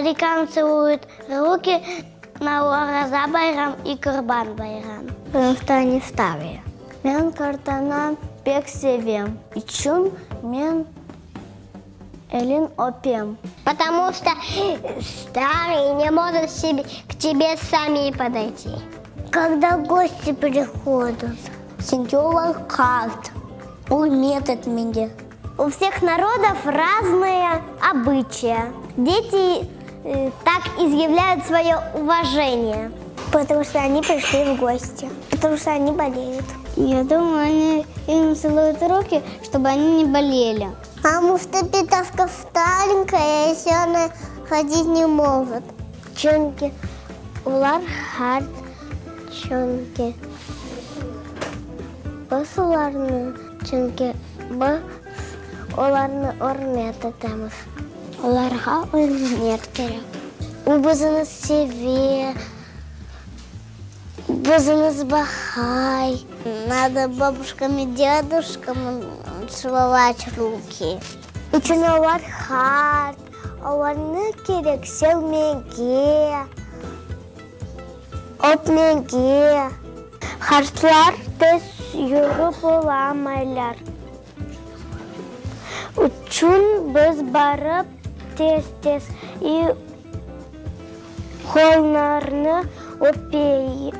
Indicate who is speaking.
Speaker 1: Starikam tseluyut ruki na Oraza bayram i Qurban bayram. Потому что они старые. Men qartanam pek sevem, içün men elin öpem. Потому что старые не могут к тебе сами подойти. Когда гости приходят. Çünki olar qart, ürmet etmege. У всех народов разные обычаи. Дети так изъявляют свое уважение. Потому что они пришли в гости. Потому что они болеют. Я думаю, они им целуют руки, чтобы они не болели. Потому что Петровка старенькая, еще она ходить не может. Çünki olar qart, çünki biz olarnı, çünki biz olarnı ürmet etemiz. Olarğa ürmet kerek. O bizni seve, bizni baqay. Надо бабушкам и дедушкам целовать руки. İçün olar qart, olarnı kerek sevmege, öpmege. Qartlar tez yürip olamaylar. İçün biz barıp tez-tez qollarını öpeyik.